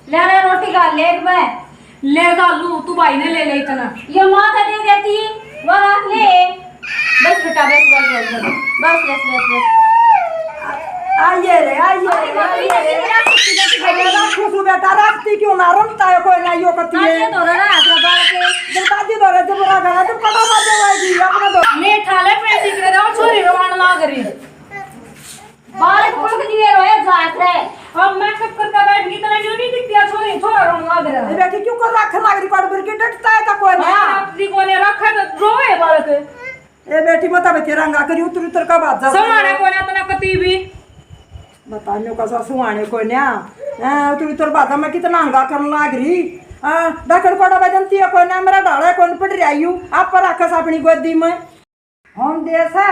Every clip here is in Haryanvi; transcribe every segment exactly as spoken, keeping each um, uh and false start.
ले रे, रोटी खा ले एक बार। ले जा लू, तू भाई ने ले ले इतना। ये माँ का दे देती, वो रख ले। बस बेटा, बस, बस, बस, बस। बस, बस, बस, बस। आइए रे, आइए रे, आइए रे। अरे, खुशबू बेटा, राखती क्यों ना रमता है, कोई ना यो करती है। दादी तो रहा है, अपना बालक है। जब दादी तो रहा, जब रहा, जब कटा बाजे वाली, अपना तो। ले, ठा ले, पैसे करे, और छोरी रोवान लाग रही। बालक पलक दिए रोए जात रे। अब makeup करके बैठ गई, तने न्यू नहीं दिखती, आ छोरी, छोरा रोन लाग रहा। ए बेटी, क्यों कर रख लाग रही, बड़ बड़ के डटता है तो कोई ना। हाँ, अपनी कोने रखा तो रोए बालक। ए बेटी, मत अब तेरा अंगा करी, उतर उतर का बात जा। समाने कोने तने कती भी। बता, न्यू का सा सुहाने कोई ना। हाँ, उतर उतर बात में कितना अंगा करन लाग रही। हाँ, डकड़ कोड़ा बजनती है कोई ना, मेरा ढाला कौन पड़ रहा यू, आप पर रखस अपनी गोदी में। हम दे सै,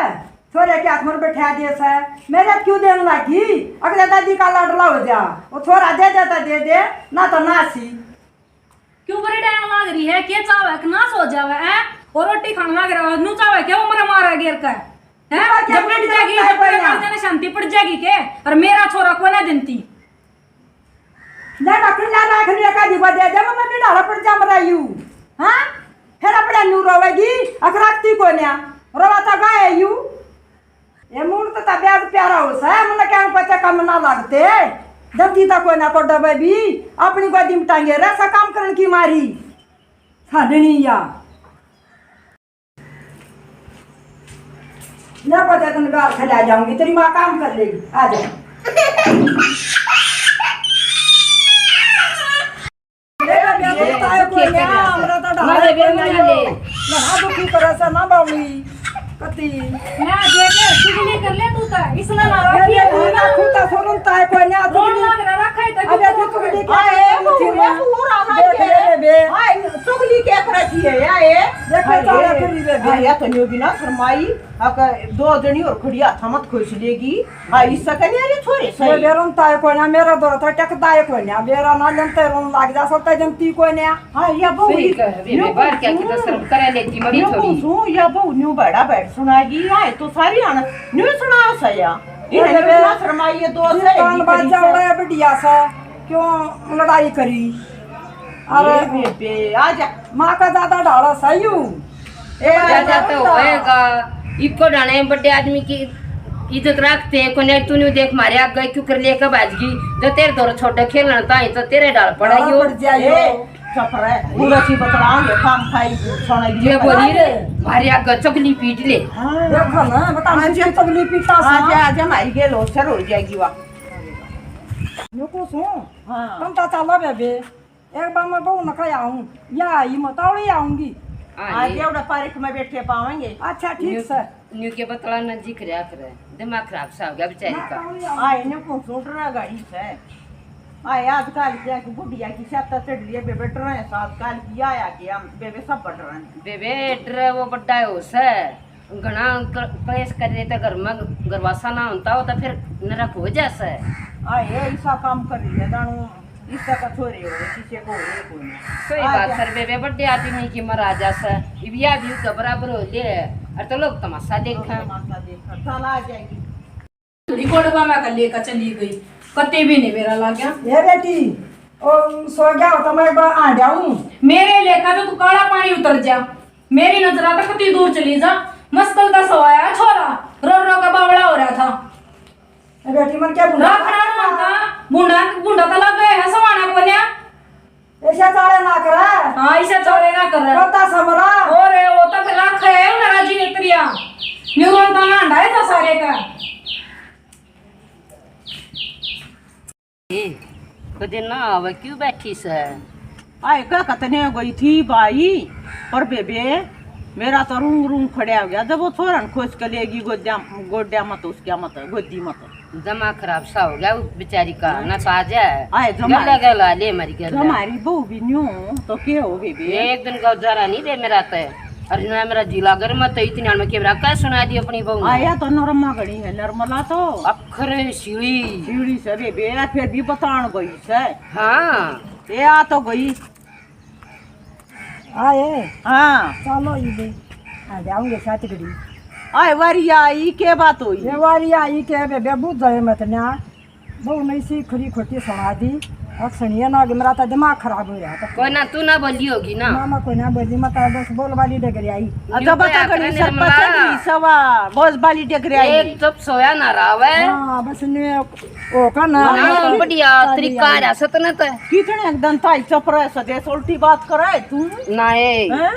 छोरे के हाथ में बैठा दे सै, मेरे क्यों देन लागी? अगले दादी का लाडला हो जा, वो छोरा दे देता दे दे, ना तो ना सी। क्यों बड़ी डांग लाग रही है? के चावे कि नाश हो जावे, हैं? और रोटी खाने लाग रहा है, न्यू चावे क्या उम्र मारा गिर का, हैं? ऊपर क्या जब बैठ जाएगी, लगता है जब बैठ पहला? जाने शांति पड़ जाएगी के? और मेरा छोरा को ना देती। ले रख, ले रख, ले का दिवा दे, जब मैं भी ढाला पड़ जा मरा यू। हाँ? फिर अपने नू रोवेगी, अखराकती को न्या, रोवा तो गाय यू। ये मूड तो तबियत प्यारा हो सै, मन क्या पता कम ना लागते। जब जीता कोई ना को डबे भी, अपनी गोदी में टांगे रह सा काम करन की मारी। साडनी या। मैं पता तन गाल खिला जाऊंगी, तेरी माँ काम कर लेगी। आ जा। मेरा बेटा ये ताए कोई ना, हमरा तो ढाला कोई ना ले। ना दुखी करे से ना बावली। कती। ना दे के चुगली कर ले तू तो, इसने ना ये रखी। ये तू ना खुदा सोरन ताए कोई ना, रोन चुगली। लग रहा, रखा है तो अबे तू चुगली क्या आए, करे तू थी ना? तू हो रहा देख है। ले बे। आए, चुगली क्या कर रखी है, या ये? देख ले, अरे, चाला कर रही बे। आया तो न्यू भी ना शर्माई। अक दो जनी और खड़ी हाथा मत खोस लेगी। हाँ, इससे कहने अरे छोरे ये सही। बेरन ताए कोई ना, मेरा दौर था टकता है कोई ना, बेरा ना लेनते रोन लाग जा सकता जनती कोई ना। हाँ, या बहू सही कह रही है, बाहर क्या कितना शर्म करे लेती मरी न्यू थोड़ी। पूछूं, या बहू न्यू बड़ा बैठ सुनागी, आए तो सारी आन न्यू सुनाओ सया। ये इन्हें बे, ना शर्माइए, दो जिस से कान बात चल रहा है, बढ़िया सा, क्यों लड़ाई करी? अरे ए बेबे, आजा। माँ का ज्यादा ढाला सही हूँ। ए, आजा तो होएगा। इको ढाले बड़े आदमी की इज्जत रखते हैं, कोने तू न्यू देख मारे आगे क्यों कर लेकर भाज गई, जो तेरे दौर छोटे खेलना ताई तो तेरे ढाल पड़ा यो। पड़ जाइयो। ए, चुप रह, पूरा सी बतलाओ, ये काम खाई, सोना ये ये बोली रे, मारे आगे चुगली पीट ले। हाँ। देखो ना, बता, आज ये चुगली पीटा सा। आजा, आजा, मारी गेल हो, सर हो जाएगी वा। यो को सुन। हाँ। तुम तो चलो बेबे। एक बार मैं बहू न कह आऊं, या आई, मैं तौड़ी आऊंगी। हाँ, आज ये एवढा पार्क में बैठे पावेंगे। अच्छा, ठीक न्यू, सर। न्यू के बतला न जिक्र करे, दिमाग खराब सा हो गया बेचारी का। आए ने को सुट रहा गाड़ी से। आए आजकल क्या कि बुढ़िया की छाता चढ़ लिया, बेबे डर रहे हैं, आजकल की आया कि हम बेबे सब डर रहे हैं। बेबे डर वो बड्डा है उसे। घणा क-, कलेश कर रहे थे घर में, घरवासा ना होता हो तो फिर नरक हो जा सै। आए, ऐसा काम कर रही है, जानो, इसका का छोरे हो, किसी को हो, कोई ना। सही आ बात जा। सर, बेबे, बड्डे आदमी की मरा जा सै। इब या भी के बराबर हो ले, और तो लोग तमाशा देखा। तमाशा देखा, चल आ जाएगी। थोड़ी कोडवा में कर लेकर चली गई, कते भी नहीं मेरा लाग गया। ए बेटी, ओ सो गया हो तो मैं एक बार आ जाऊं। मेरे लेखा तो तू काला पानी उतर जा। मेरी नजरा तक कती दूर चली जा, मुश्किल का सवाया छोरा, रो रो का बावला हो रहा था। ए बेटी, मन क्या भूंडा? राखना ना था, भूंडा, भूंडा तो लग गए है, समाना को न्या। ऐसा चाले ना करा। हाँ, ऐसा चाले ना करा। पता समरा। और वो तो फिर राख है, ना राजी ने करिया। न्यूरल तो ना हंडाए था सारे का। ए, कदे ना आवे, क्यों बैठी सै? आए का कतने गई थी बाई, पर बेबे, मेरा तो रूंग रूंग खड़ा हो गया जब वो छोरन खोस के लेगी गोद्या, गोड्या मत, उसके मत, गोदी मत। दिमाग खराब सा हो गया वो बेचारी का, हाँ। ना तो आ जाए। आए, जमा गला गला ले, मरी गला। हमारी बहू भी न्यू, तो के हो बेबे? एक दिन का गुजारा नहीं दे मेरा तो। अरे ना, मेरा जी लाग रे, मैं तो इतनी हाल में के मेरा कह सुना दी अपनी बहू ने। आया तो नरमा घड़ी है, नरमला तो। अखरे सीढ़ी। सीढ़ी से बेबे, फिर भी बतान गई से। हाँ। ए आ तो गई। आए। हाँ। चलो ये दे। आ जाऊंगे साथ घड़ी। आए वारी आई, के बात हुई? ये वारी आई के बेबे बुझ जाए मत ना। बहू ने इसी खरी खोटी सुना दी। और सुनिए ना, मेरा तो दिमाग खराब हो रहा था। कोई ना, तू ना बोली होगी ना। मामा कोई ना बोली, मैं तो बस बोल वाली डगरे आई। अच्छा, बता करी सरपंच नहीं सवा, बोल वाली डगरे आई। एक चुप सोया ना रहा है। हाँ, बस ने ओ का ना, हाँ, बढ़िया तरीका आ रहा सतने तो। कितने एकदम ताई चुप रहे सदे, उल्टी बात करे तू। ना ए। हैं?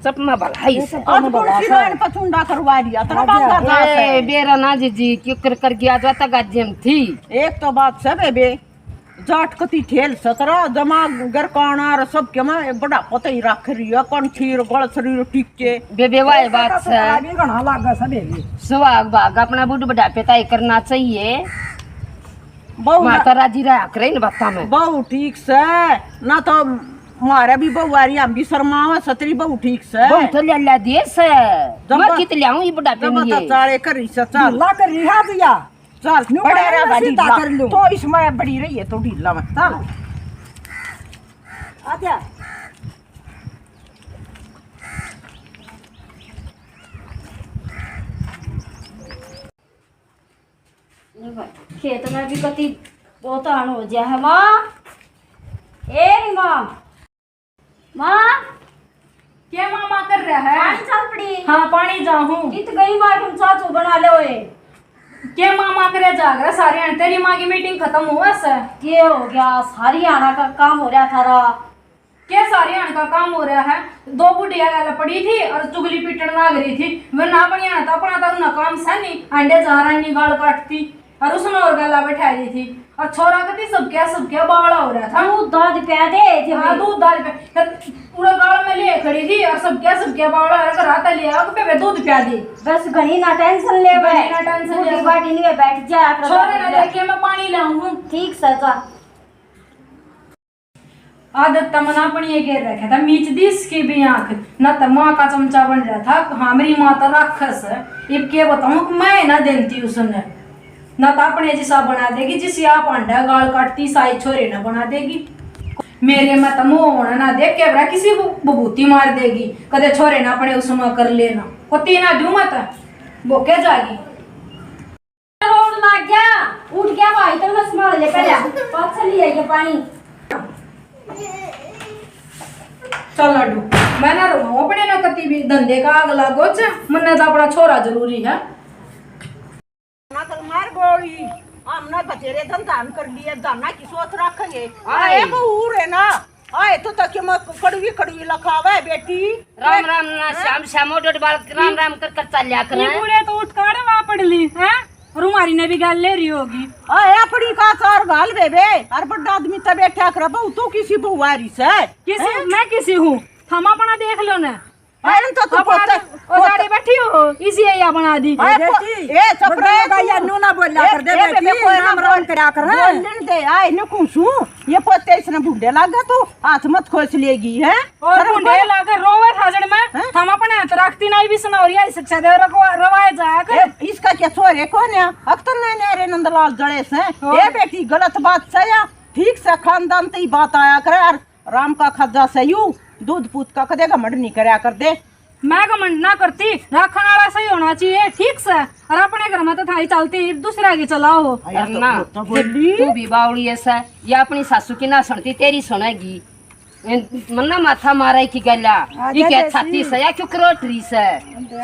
चप में भला ही से। आज कौन सी रान पचुंडा करवा दिया? तेरा बाप का ए, बेरा ना जीजी, क्यों कर, कर गया जाता गाजे में थी। एक तो बात से बेबे, जाट कती ठेल सतरा, जमा घर काना और सब के में बड़ा पता ही रख रही है, कौन खीर, गल शरीर टिके। बेबे, वाए बात से। भी घना लागे से बेबे। सुहाग भाग अपना बुढ़ बुढ़ापे ताई करना चाहिए। बहू माता राजी रहा करे इन बातां में। बहू ठीक से, ना तो मारे भी बहू आ रही, हम भी शर्मावा, सतरी बहू ठीक से। बहू तो ले ले दिए से। जब मैं कित ले आऊं ये बुढ़ापे में ये। चाले कर रही से, चाल। ढीला कर रही है भैया। चाल, न्यू पड़ा रहा सीधा कर लूं। तो इसमें बड़ी रही है तो ढीला मत, चाल। आजा। खेत में भी कति बहुत आन हो गया है। माँ, ए माँ, माँ। के माँ, माँ कर रहा है? पानी चल पड़ी। हाँ, पानी जाऊँ। कित गई माँ, तुम चाचू बना ले ओए। के माँ, माँ करे जाग रहा सारे आने, तेरी माँ की मीटिंग खत्म हुआ से। के हो गया, सारी आना का काम हो रहा थारा। के सारी आन का काम हो रहा है? दो बुढ़िया गल पड़ी थी और चुगली पिटन लाग रही थी। वे ना अपनी आन तो अपना तो ना काम सै नहीं, आंडे जा रहा नहीं गाल काटती और उसने और गला बैठा दी थी। और छोरा कती सबके सबके बावला हो रहा था। दूध दाद प्या दे थे हाँ, भाई। दूध दाद प्या। पूरा गाल में ले खड़ी थी और सबके सबके बावला हो रहा था। रात ले आग पे वे दूध प्या दे। बस घणी ना टेंशन ले घणी बे। ना टेंशन ले। बूढ़ी बाटी नहीं बैठ जा। छोरे ना देखे मैं पानी लाऊं। ठीक सै जा। आदत तो मना अपनी ये गेर रखे था, मीच दी इसकी भी आंख, ना तो माँ का चमचा बन रहा था। हाँ, मेरी माँ तो राक्षस है, इब के बताऊं कि मैं ना देती उसने, ना तो अपने जिसा बना देगी, जिसी आप आंडा गाल काटती साई छोरे ना बना देगी। मेरे में तो मुंह होना ना देख के बड़ा किसी बभूती मार देगी, कदे छोरे ना अपने उसमें कर लेना, को तीना दूं मत, वो क्या जागी। रोन लाग गया, उठ गया भाई, तो मैं संभाल ले पहले। पाछे ले आइए पानी। चल लाडू, मैं ना रहूं अपने ना कती भी धंधे का आग लागो छ, मन्ने तो अपना छोरा जरूरी है। ना कल मार गोली, हमने बतेरे धन धान कर लिए, दाना की सोच रखेंगे। आए। आए वो उर है ना, आए तो तक मैं कड़वी कड़वी लखावे बेटी। राम राम ना, श्याम श्याम, ओड ओड बाल राम राम कर कर चल लिया कर। ये बूढ़े तो उठ काढ़े वहां पड़ ली, हैं? और हमारी ने भी गाल ले रही होगी। आए अपनी का चार गाल बेबे, और बड़ा आदमी तो बैठा कर बहू, तू किसी बहू आ रही से? किसी, हैं? मैं किसी हूँ? थम अपना देख लो ना। अरे तो तू अपना पोते, तो ओजारे बैठी हो, इसी या बना दी। ए, ए, पो-, बेटी, ए, चुप रह तू। या नू ना बोला ए, कर दे ए, बेटी, बेबे, कोई ना राम राम बोल, करा कर, हैं? बोलन दे, आए नु कुसू, ये पोते इसने भुंडे लागे तू, हाथ मत खोस लेगी, हैं? और शर्म भुंडे कर। लागे रोवे थाजड़ में, हैं? हम अपने हाथ रखती नहीं भी सुना और ये शिक्षा दे रखवा-, रवाए जाया कर। ए, इसका क्या छोरे कौन है? अख्तर ने रे नंदलाल जड़े से। और? ए बेटी, गलत बात से या, ठीक से खानदान ते ही बात आया करे, और राम का खाजा सही हूँ, दूध पूत का कदे घमंड नहीं करया कर दे। मैं घमंड ना करती, राखण वाला सही होना चाहिए, ठीक से। और अपने घर में तो थारी चलती, दूसरे की चलाओ। अरे तो, ना, तो बोली। तू भी बावली ऐसा, ये अपनी सासू की ना सुनती, तेरी सुनेगी। इन-, मन्ना माथा मारे की गल्या, आजा ये क्या जैसी। छाती से, या क्यों करोट रही से?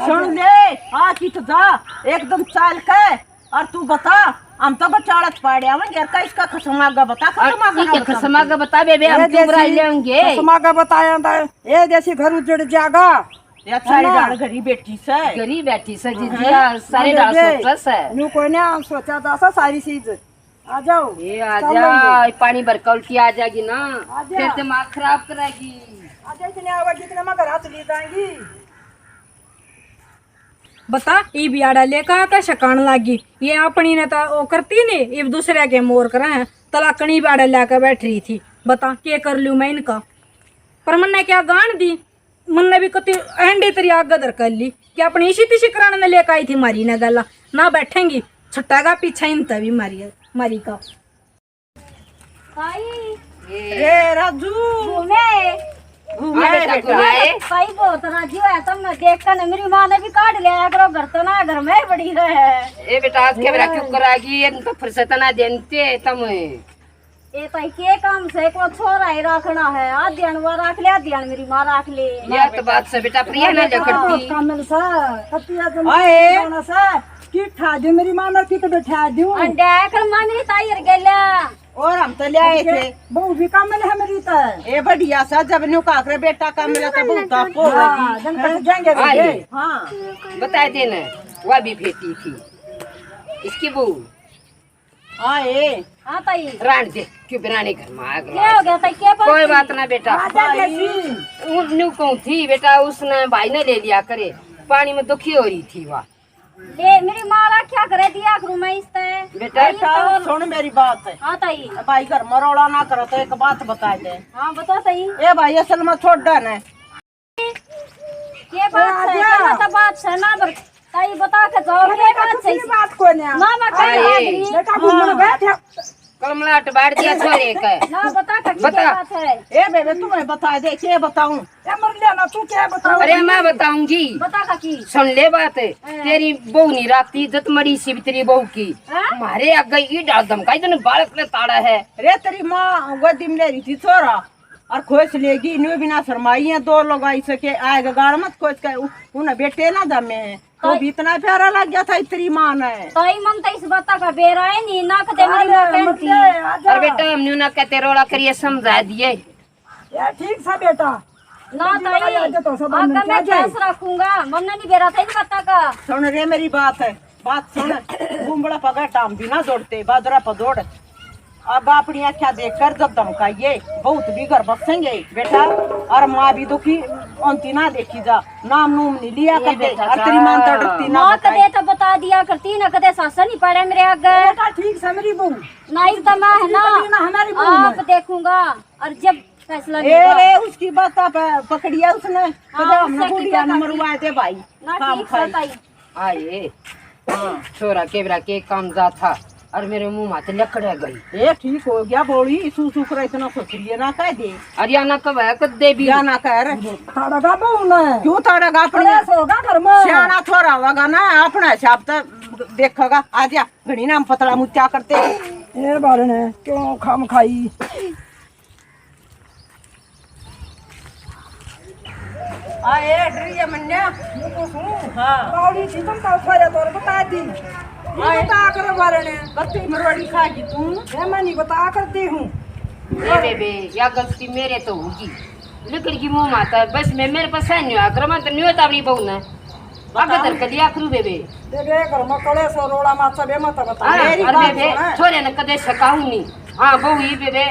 सुन ले, आ की तो जा, एकदम चाल के और तू बता, हम तो बचाड़त पाड़े आवेंगे, यार, का इसका खसम आगा बता, खसम आगा ना बता। खसम आगा बता, बेबे, हम क्यों बुराई लेंगे? खसम आगा बताया था, ए जैसी घर उजड़ जागा। या सारी डाल घरी बैठी से। घरी बैठी से, जीजी, हाँ, सारे डाल सोचा से। न्यू कोई ना सोचा था सा सारी चीज। आ जाओ। ए, आ जा, पानी भर के उल्टी आ जाएगी ना, आ जा। फिर दिमाग खराब करेगी। आ जा, इतने आवेगी, इतने में घर चली जाएंगी। बता, ई बियाड़ा लेकर आकर शकान लागी। ये अपनी ने तो वो करती नहीं, इब दूसरे के मोर करा है। तलाकनी बियाड़ा लेकर बैठ रही थी। बता, के कर लूँ मैं इनका? पर मन्ने क्या गान दी, मन्ने भी कति एंडे तेरी आगे धर कर ली कि अपनी इसी तिसी कराने ने लेकर आई थी मारी ना गला। ना बैठेंगी, छुट्टा का पीछे इन तभी मारी, मारी का। काई? ए राजू। घूमे। घूमे हाँ बेटा, बेटा। घूमे। काई बहुत राजी होया तमने देख कर, मेरी माँ ने भी काट लिया करो घर, तो ना घर में ही पड़ी रहे। ए बेटा, आज के बेरा क्यों करागी? ये तो फुर्सत ना देते तम। ए ताई, के काम से, को छोरा ही रखना है, आधी अणवा रख ले, आधी अण मेरी माँ रख ले। ये तो बात से बेटा, प्रिया ना बेटा, लकड़ती। काम मिल सा, कतिया जन आए। जाना सा, कि ठा दे मेरी माँ ने, कि तो बैठा दूं। अंडे, कल माँ मेरी ताई और गेला। और हम तो ले आए थे। बहू भी काम मिल है मेरी तो। ए बढ़िया सा, जब न्यू काकरे बेटा काम मिला तो बहुत आपको हाँ, होगी। जन कट जाएंगे आए। बेटे। हाँ। बता देना, वह भी बेटी थी, इसकी बहू। हाँ, ए। हाँ, ताई। रान दे, क्यों बिराने घर में आग क्या लगा? हो गया, ताई? क्या बात कोई है? बात ना, बेटा। हाँ, ताई। भाई, उ-, न्यू कहूँ थी, बेटा, उसने भाई ने ले लिया करे, पानी में दुखी हो रही थी वह। ले, मेरी माँ रा क्या करे दिया करूँ मैं इससे? बेटा, आई तो सुन मेरी बात। हाँ, ताई। भाई, घर में रोला ना करो, तो एक बात बता दे। हाँ, बता, ताई। ए भाई, असल में छोड़ ना। के बात है? के मतलब बात है ना? बर-, ताई बता के जाओ, के बात है? बात कोनी। ना, मैं कहीं अरे। बात नहीं। बेटा, घूमने गए थे। कलमलाट बांट दिया छोरे का। ना, बता के की बता। बात है? ए बेबे, तू मैं बता दे, के बताऊं? ए मर लिया ना, तू क्या बताऊं? अरे, मैं बताऊंगी। बता का की? सुन ले बात। हाँ। तेरी बहू नहीं राखती इज्जत मड़ी सी भी तेरी बहू की। हाँ? मारे आगे ये डाल धमकाई तूने बालक ने ताड़ा है। अरे, तेरी माँ गोदी में ले रही थी छोरा। और खोस लेगी, न्यू बिना शर्माई है, दो लोग आई सके, आएगा गाल मत खोस कर, उ-, उन्हें बेटे ना जमे हैं। तो ताई भी इतना प्यारा लग गया था इतरी माँ ने। ताई, मन तो इस बात का बेरा है नहीं, ना कदे मेरी माँ कहती। अरे बेटा, हम न्यू ना कहते, रोड़ा करिए, समझा दिए। ये ठीक सा बेटा। ना ताई, आगे तो सब आगे मैं कैसे रखूंगा, मन नहीं बेरा था इस बात का। सुन रे मेरी बात है। बात सुन, गुंबड़ा पगा टाम भी ना दौड़ते, बादरा पर दौड़। अब अपनी आँखें देख कर जब धमकाइए, बहुत भी घर बसेंगे बेटा, और माँ भी दुखी अंती ना देखी जा, नाम नूम नहीं लिया ये करते, बेटा और तेरी माँ तो डरती ना माँ बताई। कदे तो बता दिया करती ना, कदे सासा नहीं पड़े मेरे आगे। बेटा ठीक से मेरी बहू। नहीं तो मैं है ना, कभी ना हमारी बहू आप में। देखूंगा और जब फैसला ए लेगा। रे, उसकी बात आप पकड़िया उसने, हाँ, कदे हमने उससे की बुढ़िया ने पता मरवा दे भाई, ना काम ठीक खाई। बताई। आए। हाँ। छोरा के बेरा के काम जा था और मेरे मुंह माथे लकड़ गई। ए, ठीक हो गया बोली, सू सू करे इतना सोच लिए ना कह दे। अरे या ना कह, कह दे भी। या ना कर। ताड़ा गा बहू ने। क्यों ताड़ा गा अपने? कलेश होगा घर में। सियाना छोरा होगा ना, अपना हिसाब तो देखेगा। आ जा, घड़ी नाम पतला मुत्या करते। ए बारने, क्यों खाम खाई? आ, ए, डरिया मन्या। न्यू तो सुन। हाँ। बावड़ी थी तुम तो सारे तौर बता दी। ये हाँ। बता करो बारने। गलती मरोड़ी खा गई तू। ए, मैं नहीं बता करती हूँ। ए बेबे, या गलती मेरे तो होगी। लिकड़ की मुंह माता है। बस मैं, मेरे पास है नहीं हुआ। अगर मैं तो नहीं होता अपनी बहू ने। आगे धर के लिया करू बेबे। बेबे, घर में कलेश और रोड़ा माचा बे मत बता। हाँ, मेरी अरे बात बेबे, सुन। छोरे ने कदे सकाऊ नहीं। हाँ, बहू ही बेबे,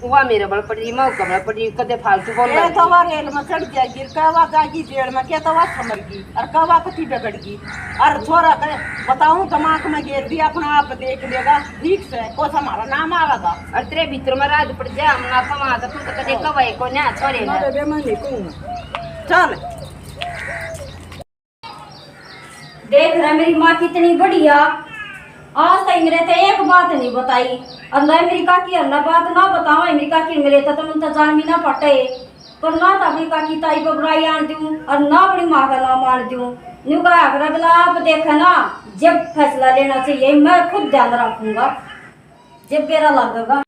वा मेरे बल पड़ रही, मैं उसका बल पड़ रही, कदे फालतू बोल ए, रही। तो वा रेल में चढ़ गया, गिर के वा जागी जेल में, के तो वा समर गई, और कवा कती बिगड़ गई। और छोरा के बताऊं, दिमाग में घेर दिया, अपना आप देख लेगा, ठीक से, कुछ हमारा नाम आवेगा। और तेरे भीतर में राज पड़ जा, हम ना कमा, तो तू तो कदे कवाए को ना, छोरे ना ना। बेबे, मैं नहीं कहूँ। चल। देख रहा मेरी माँ कितनी बढ़िया, आज तक मेरे ते एक बात नहीं बताई। अल्लाह मेरी काकी, अल्लाह बात ना बताओ, मेरी काकी मेरे ते तो मन तो जान भी ना पटे, पर ना तो अपनी काकी ताई पर बुराई आन दूं और ना अपनी माँ का नाम आन दूं। न्यू कहा कर अगला आप देखे ना, जब फैसला लेना चाहिए मैं खुद ध्यान रखूंगा, जब बेरा लगेगा।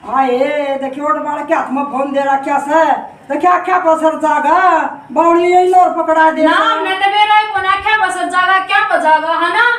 हाँ, ए, देखियो, ओट बालक के हाथ में फोन दे रखा से। देखियो, आख्या पसर जागा, बावड़ी यही लोर पकड़ा दे ना, से। हमने तो बेरा ही कोना, आख्या पसर जागा, क्या बजागा, है ना?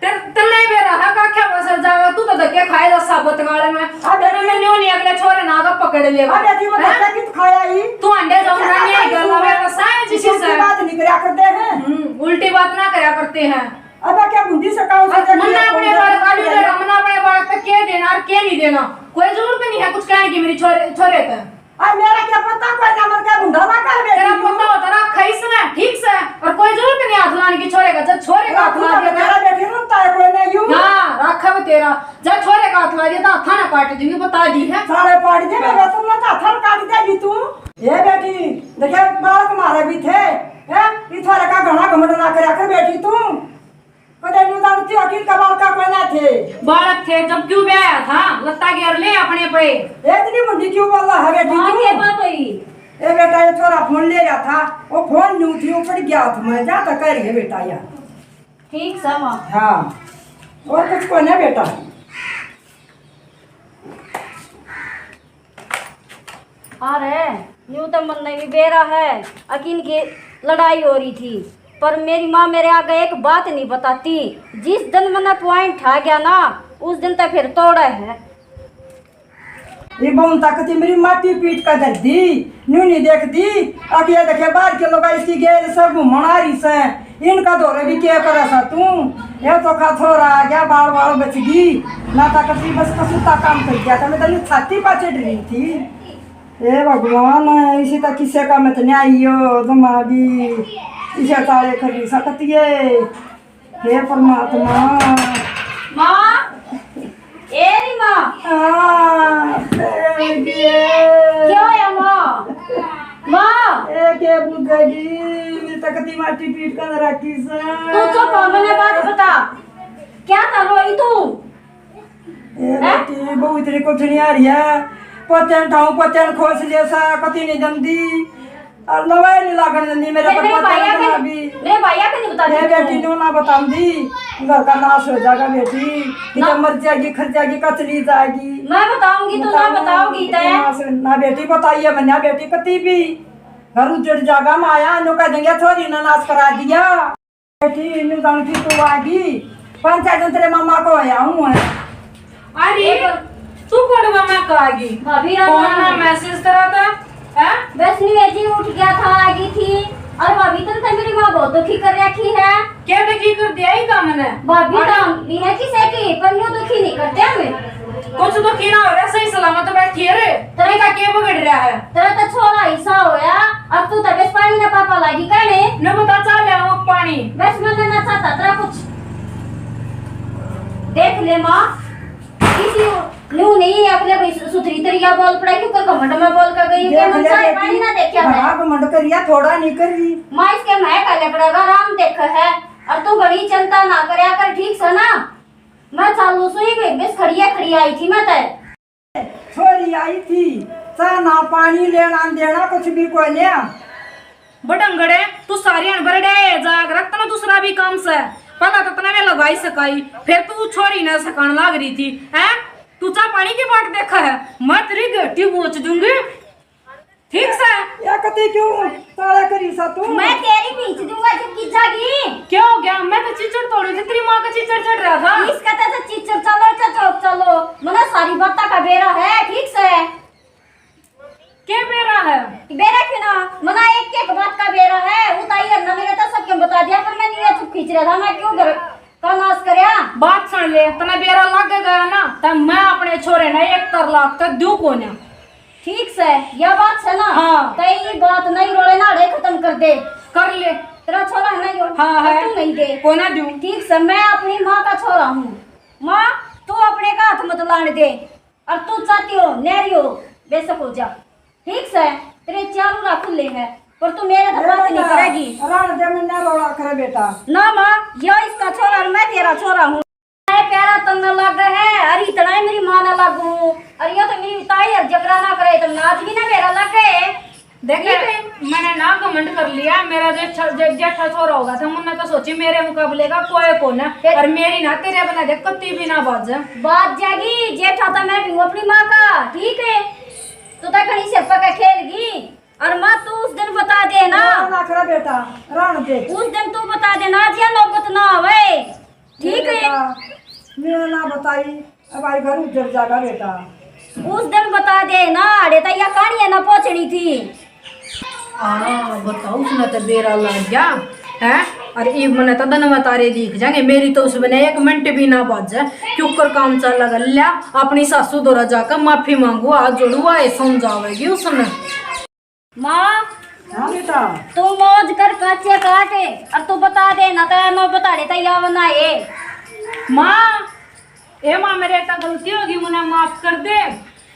तेरे, तेरे नहीं बेरा है, आख्या पसर जागा, तू तो धक्के खाए जा साबत गाले में। अब तेरे में न्यू नहीं, अगले छोरे ना आगा पकड़ लेगा। अब ऐसी वो हैं? धक्का कित खाया ही? तू अंडे जाऊं ना, नहीं गला में फंसाए जिसी से। बात नहीं करया करते हैं। हम्म, उल्टी बात ना करया करते हैं। अब क्या बुंदी से काम से मन्ना अपने बालक आलू दे, मन्ना अपने बालक पे के देना और के नहीं देना, कोई जरूरत नहीं है कुछ कहने की मेरी छोरे, छोरे पे। अब मेरा क्या पता, कोई ना मन का बुंदा ना कर बेटी। तेरा पोता होता रखा इसने, ठीक से, और कोई जरूरत नहीं हाथ लाने की छोरे का, जब छोरे का हाथ ला दिया तेरा बेटी रोता है, कोई नहीं यूं। हाँ, रखा वो तेरा, जब छोरे का हाथ ला दिया तो हाथा ना काट दूंगी, बता दी है। सारे पाट दे, मैं तुम ना हाथा काट देगी तू। ये बेटी, देखे बालक मारे भी थे, हैं? ये थारे का घना घमंड ना करया कर बेटी तू। कदे न्यू दारू थी, अकील का बालका कोई ना थे। बालक थे, जब क्यों ब्याया था? लत्ता घेर ले अपने पे। ए, इतनी मुंडी क्यों बोल रहा है बेटी माँ तू? के बात हुई? ए बेटा, ये छोरा फोन ले रहा था, वो फोन न्यू थी, वो पड़ गया हाथ में, जा तो कह रही है बेटा यार। ठीक सा माँ। हाँ, और कुछ कोई ना बेटा। अरे, न्यू तो मन नहीं बेरा है, अकिन की लड़ाई हो रही थी, पर मेरी माँ मेरे आगे एक बात नहीं बताती। जिस दिन मैंने पॉइंट ठा गया ना, उस दिन तो फिर तोड़ा है। ये बहन ताकती मेरी माटी पीट का धर दी, न्यू नहीं देख दी। अब ये देखे बाहर के लोग इसकी गैर सब घूमण आ रही से, इनका धोरे भी क्या करे सा तू? ये तो खा छोरा आ गया, बाल बाल बच गई ना, ताकती बस कसूता काम कर गया था, मैं तो न्यू छाती पा चढ़ रही थी। हे भगवान, इसी तक किसे का मत न्याय हो, जमा भी इसे ताले कर नहीं सकती है। हे परमात्मा। माँ, ए री माँ। हाँ, ए, क्यों है माँ? माँ। ए, के बुझेगी? तकती माटी पीट कर रखी से। तू चुप हो, मैंने बात बता। क्या था रोई तू? ए, हैं? बेटी, बहू इतनी कुछ नहीं आ रही है। पतन ठाऊं, पतन खोस ले सा, कती नहीं जमदी। और नवाई नहीं लागण देंदी मेरे ए, पर मेरे पतन भाइया के, भी। मेरे भाइया के नहीं बता ए, दी बेटी, तू। नो ना बताऊंदी। घर का नाश हो जाएगा बेटी। ना। किधर मर जाएगी, खर जाएगी, कचली जाएगी। मैं बताऊंगी, तू ना बताऊंगी, तै। ना बेटी, बताइए, मैं ना बेटी, कती भी। घर उजड़ जाएगा, माया, नो कह देंगे, छोरी ने नाश करा दिया। बेटी, न्यू जान की तू आगी। पांच चार दिन तेरे मामा को आया हूँ है। अरे, तू कौन मामा को आगी? भाभी, कौन ना मैसेज करा था? हैं? बस न्यू जी उठ गया था, आगी थी। और भाभी, तुम तो मेरी माँ बहुत दुखी कर रखी है। क्या दुखी कर दिया ही काम ने? भाभी, अरे। काम भी है किसे की, पर न्यू दुखी नहीं करते हमें। कुछ तो की ना हो रहा, सही सलामत बैठी है रे। तेरा तेरा का के बिगड़ रहा है? तेरा तो छोरा ऐसा होया, अब तू तबीयत पानी ना पापा लागी कहने। न बता, चा ले आओ पानी। बस मैं ना चाहता तेरा कुछ। देख ले माँ, किसी न्यू नहीं है, अपने कोई सु-, सुथरी तरीका बोल पड़ा, क्यों कर घमंड में बोल के गई? देख क्या मन ले चाय बेटी, पानी ना देखा है? घमंड करिया, थोड़ा नहीं करी। माँ इसके मैं का लकड़ा का राम देख है, और तू बड़ी चिंता ना करया कर, ठीक से ना? मैं चालू सुई भी बस खड़िया खड़ी आई थी मैं तय। छोरी आई थी, चा ना पानी लेना देना कुछ भी कोई लिया। बडंगड़े, तू सारी अनबरड़े जाग रख, तना दूसरा भी काम से। पहला तो तने वे लगाई सकाई, फिर तू छोरी ने सकान लाग रही थी, हैं? तू चा पानी की बाट देखा है, मैं तेरी घेटी बोच दूंगी। ठीक से? या कते क्यों ताला करी सा तू? मैं तेरी भींच दूंगा जब की जागी। क्या हो गया? मैं तो चिचड़ तोड़ी थी, तेरी माँ का चिचड़ चढ़ रहा था। इसका तो, तो चिचड़ चलो, चलो, चलो। मना सारी बात का बेरा है, ठीक से? क्या बेरा है? बेरा क्यों ना? मना एक एक बात का बेरा है। उताई है ना, मैंने तो सबके बता दिया, पर मैं नहीं चुप खींच रहा था। मैं क्यों कर का नाश करया? बात सुन ले, तने बेरा लग गया ना, तो मैं अपने छोरे ने एक तर लाख तक दूं कोन्या। ठीक से, या बात से ना? हाँ। तै ये बात नहीं रोले ना, अड़े खत्म कर दे। कर ले। तेरा छोरा है ना यो? हाँ, और है। तू नहीं दे। कोना दूं? ठीक से, मैं अपनी माँ का छोरा हूँ। माँ, तू अपने का हाथ मत लाने दे। और तू चाहती हो, नहरी हो, बेशक हो जा। ठीक से, तेरे चारों राह खुले हैं, पर तू मेरे तो ए बात नहीं बेटा, करेगी। राण दे, मैं ना रोला करे बेटा। ना माँ, यो इसका छोरा और मैं तेरा छोरा हूँ। ए प्यारा तन्ने लागे है, अरे इतना ही मेरी माँ ने लागू हूँ। अरे यो तो मेरी ताई है, जबरा ना करे, तो नाच भी ना मेरा लागे। देख, ठीक है। मैंने ना घमंड कर लिया, मेरा जेठा, जे-, जेठा छोरा होगा था, मुन्ने तो सोची मेरे मुकाबले का कोई को ना। फिर? और मेरी ना तेरे बना दे, कत्ती भी ना बाज। बाज जाएगी, जेठा तो मैं भी हूँ अपनी माँ का, ठीक है? तू तो कहीं से पका खेल गई। और माँ, तू उस दिन बता दे ना। ना, ना करा बेटा, रहन दे। उस दिन तू बता दे ना, जिया नौबत ना आवे। ठीक है? बेटा, मैं ना बताई, अब आई घर उजड़ जागा बेटा। उस दिन बता दे ना, अड़े तो या कहानी है ना पहुंचनी थी। हाँ, बताओ, उसने तो बेरा लग गया, हैं? अरे, इब मने तो दिन में तारे दिख जाएंगे, मेरी तो उसमें एक मिनट भी ना बाजे, क्यों कर काम चल लगा लिया, अपनी सासू दोरा जाकर माफी मांगू, हाथ जोड़ू, आए समझावेगी उसने। माँ, हाँ बेटा। तू मौज कर, काचे काटे, और तू बता दे ना, तो मैं बता देता या बना है। माँ, ए माँ, मेरे तो गलती होगी, मने माफ कर दे।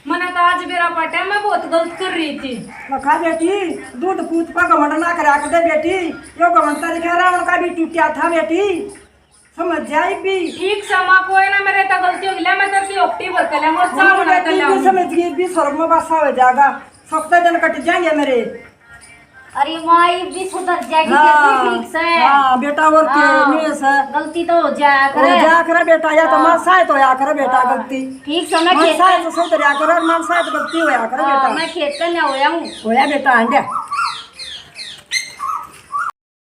मने तो आज बेरा पाटा, मैं बहुत गलत कर रही थी। मखा बेटी, दूध पूत पर घमंड ना करा कर दे बेटी, यो घमंड तो लिखा रावण का भी टूटा था बेटी। समझ जाई भी। ठीक से माँ, कोई ना, मेरे तो गलती हो गई, ले मैं तेरे की ओपटी भर के ले, मोर चाह बना के ले। समझ गई भी, स्वर्ग में बसा हो जाएगा, सप्ते दिन कट जाएंगे मेरे। अरे माँ, ये भी सुधर जाएगी, हाँ, बेटी ठीक से। हाँ, बेटा, और के हाँ, नहीं से। गलती तो हो जाया हो करे। जाया करे बेटा, या तो हाँ। मार साय तो होया करे बेटा, हाँ। गलती। ठीक से, मैं मार खेत साय तो सुधरया करे, और मार साय तो गलती होया करे हाँ, बेटा। मैं खेत का ना होया हूँ। होया बेटा, आंड्या।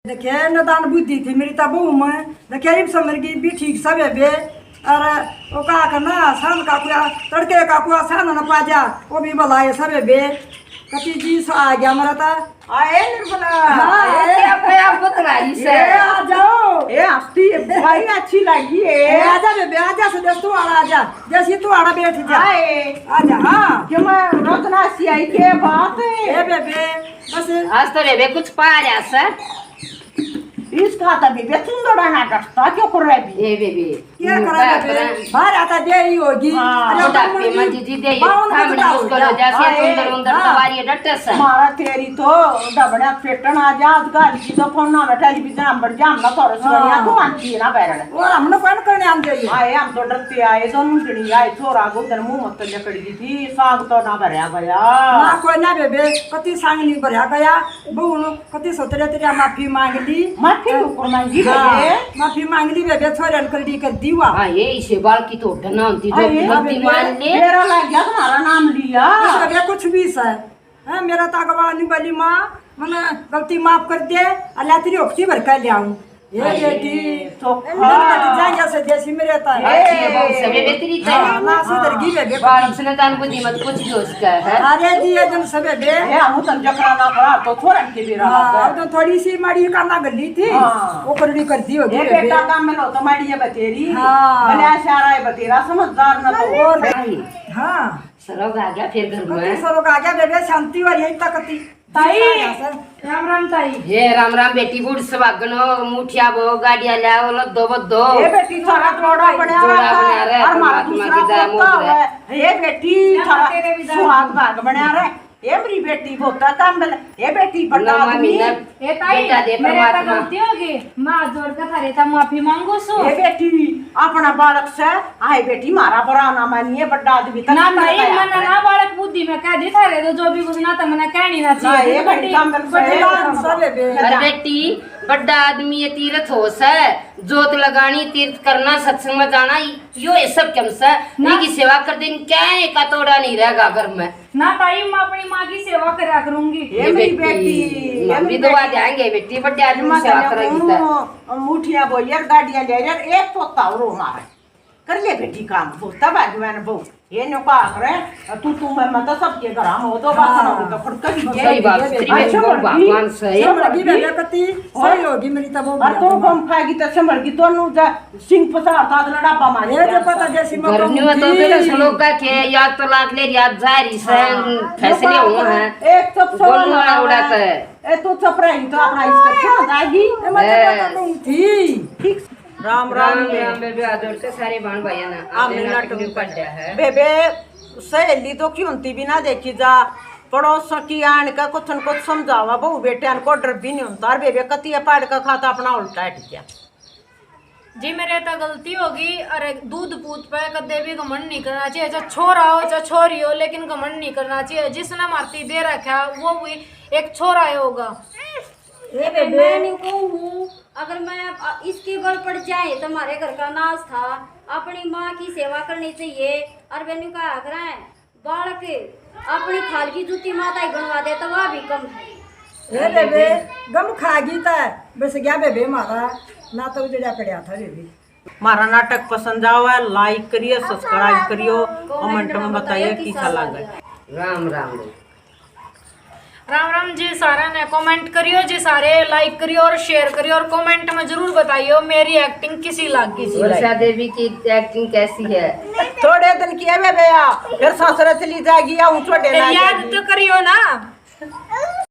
देखे, नदान बुद्धि थी मेरी तब बहू में। देखे, इब समझ गई भी ठीक से बेबे। और वो कहा करना, शाम का कुआ, तड़के का कुआ, शाम न पा जा, वो भी भला है सब बेबे। कति जी सो आ गया मेरा ता। आए निर्मला। हाँ, आए। क्या, क्या बतला रही से? ए, आ जाओ। ए, हंसती है, भाई अच्छी लगी है। ए, आजा बेबे, आजा, सो जस तू आड़ा आजा, जैसी तू आड़ा बैठ जा। आए। आजा, हाँ। क्यों मैं रत्ना सी आई के बात है? ए बेबे, बस। आज तो बेबे कुछ पा रहा से। इसका तो बेबे सुंदरा ना डरता क्यों कर रहा है? ए बेबे, क्या यूं करा क्या बेबे? करा? बाहर आता दे ही होगी। हाँ। अरे बुढ़ापे में जीजी दे ही, बावन सामने बजता मुश्किल हो होगा। जाए, हाँ, सुंदर ए, उंदर हाँ। सवारी डटे से। मारा तेरी तो डबड़ा पेटन आ जा, आज गाली की तो फोन ना बैठा, जी बिजन हम बढ़ जा, हम ना तो रसोइया हाँ। को आंटी ना बैरण। और हमने कौन करने आंदे ये? आए, हम तो डरते आए, दोनों जनी आए, छोरा को उधर मुंह मत लकड़ गई थी, साग तो ना भरया गया। ना कोई ना बेबे, कति साग नहीं भरया गया। बहू कति सोतरे तेरी माफी मांग ली। माफी ऊपर मांगी हाँ, बेबे। माफी मांग ली बेबे, छोरे ने करड़ी कर दी हुआ। हाँ, ये इसे बाल की तो डना होती जो हाँ, ये गलती बेबे, मान ले। मेरा लग गया तुम्हारा नाम लिया। इस बेबे कुछ भी सै। हाँ, मेरा तो अगवा नहीं बली माँ, मैंने गलती माफ कर दे, अल्लाह तेरी ओखती भर कर ले आऊँ। ये अरे, बेटी, तो इनका हाँ। तो जाएंगे से जैसी मेरे तो। अच्छी है, बहुत सही बेबे तेरी तो। हाँ, ना सुधर गई बेबे। बालक से ना जान बुद्धि मत कुछ भी हो सकता है। अरे जी, ये जन सब बेबे। ए, हम तन जकरा ना पड़ा, तो छोरा के बेरा हाँ, लग गया। तो थोड़ी सी माड़ी का ना गली थी, हाँ। वो करड़ी कर दी होगी ये बेबे। बेटा काम में लो, तो माड़ी है बतेरी। हाँ। भले सारा है बतेरा, समझदार ना तो। और भाई। हाँ। सरोग आ गया फिर घर में। कति सरोग आ गया बेबे, शांति हो रही है तक कति। ताई, राम राम ताई। हे राम राम बेटी, बूढ़ सुहागन हो, मुठिया बो, गाड़िया ले आओ, लद्दो बद्दो। हे बेटी, थारा जोड़ा बना जोड़ा रहा बना रहा, और मारा परमात्मा दूसरा की दया पोता मोहर है। है। हे बेटी, या थारा तेरे भी दया सुहाग भाग बना रहे। हे मेरी बेटी, बहुत काम बल। हे बेटी, बड़ा नौवां आदमी। महीना ए ताई, बेटा दे मेरे तो परमात्मा। गलती होगी, मैं हाथ जोड़ के थारे ता माफी मांगू सू। ए बेटी, अपना बालक से, आए बेटी, मारा बुरा ना मानिए, बड़ा आदमी तक ना नहीं ताई, बताया मैंने करे। ना बालक बुद्धि में कह दी थारे तो जो भी कुछ ना तो मैंने कहनी ना ना, चाहिए। ये बड़ी बड़ी, काम बड़ी से। काम से ले बे। अरे बेटी, बड़ा आदमी ये तीर्थ हो से, जोत लगानी, तीर्थ करना, सत्संग में जाना, यो ये सब कम से, ना। इनकी सेवा कर दे, क्या है का तोड़ा नहीं रहेगा घर में। ना ताई, मैं अपनी माँ की सेवा करा करूंगी। ये ये मेरी बेटी, बेटी, ये हम मेरी भी दुआ बेटी। देंगे बेटी, बड़े आदमी माँ सेवा करेगी तो। मुठिया बोई यार, गाड़ियां ले यार, एक पोता और मार। कर ले बेटी काम, पोता भाग्यवान बहू। ये नो का आखरे, तू, तू मैं, मैं तो सबके घर हम हो तो बात हाँ। ना हो तो फड़का भी सही बात, ये स्त्री में अच्छा बहू भगवान सही। संभल गई बेबे कती, सही होगी मेरी तब वो और तो गम खाएगी तो संभल गई, तो नु जा सिंह पसार ता लड़ापा मार ये जो पता जैसी घर मौका न्यू तो होती। तेरे सलोका के याद तो लाख ले याद जा रही से हाँ। फैसले हुए हैं। एक तो बोलने वाला उड़ाता है। ए, तू चुप रही, तो अपना इसका क्या जाएगी? ए, मैं तो बस। पता नहीं थी। ठीक। राम, राम, राम, राम। राम बेबे, आ जोड़ के सारे बाण भाइयां ने आमने आपने नाटक नाटक में पड़ गया है। बेबे, सहेली तो क्यों थी बिना देखी जा, पड़ोस की आन का कुछ न कुछ समझावा, बहू बेटियां को डर भी नहीं होता। और बेबे, कतिया पाड़ का खाता अपना उल्टा हट गया। जी, मेरे तो गलती होगी। अरे, दूध पूत पे कदे भी घमंड नहीं करना चाहिए, चाहे छोरा हो, चाहे छोरी हो, लेकिन घमंड नहीं करना चाहिए। जिसने मारती दे रखा, वो भी एक छोरा ही होगा। ए ए बे, बेबे। मैं नहीं कहूँ हूँ, अगर मैं अ, इसके बल पड़ जाए तो हमारे घर का नाश था। अपनी माँ की सेवा करनी चाहिए। और बेनू का आग्रह है, बालक अपनी खाल की जूती माता ही बनवा दे तो वह भी कम है। ए बेबे, गम खा गई ता, बस गया बेबे मारा, ना तो उजड़ा पड़ा था बेबे। हमारा नाटक पसंद आवे, like करियो, subscribe करियो, comment में बताइए किसा लगे। राम राम। राम राम जी सारे ने, comment करियो जी सारे, like करियो और share करियो और comment में जरूर बताइयो मेरी acting किसी लगी। वर्षा देवी की acting कैसी है? थोड़े दिन की है बेबे, या फिर सासरे चली जाएगी या ऊंचो डेला याद जाएगी। तो करियो ना।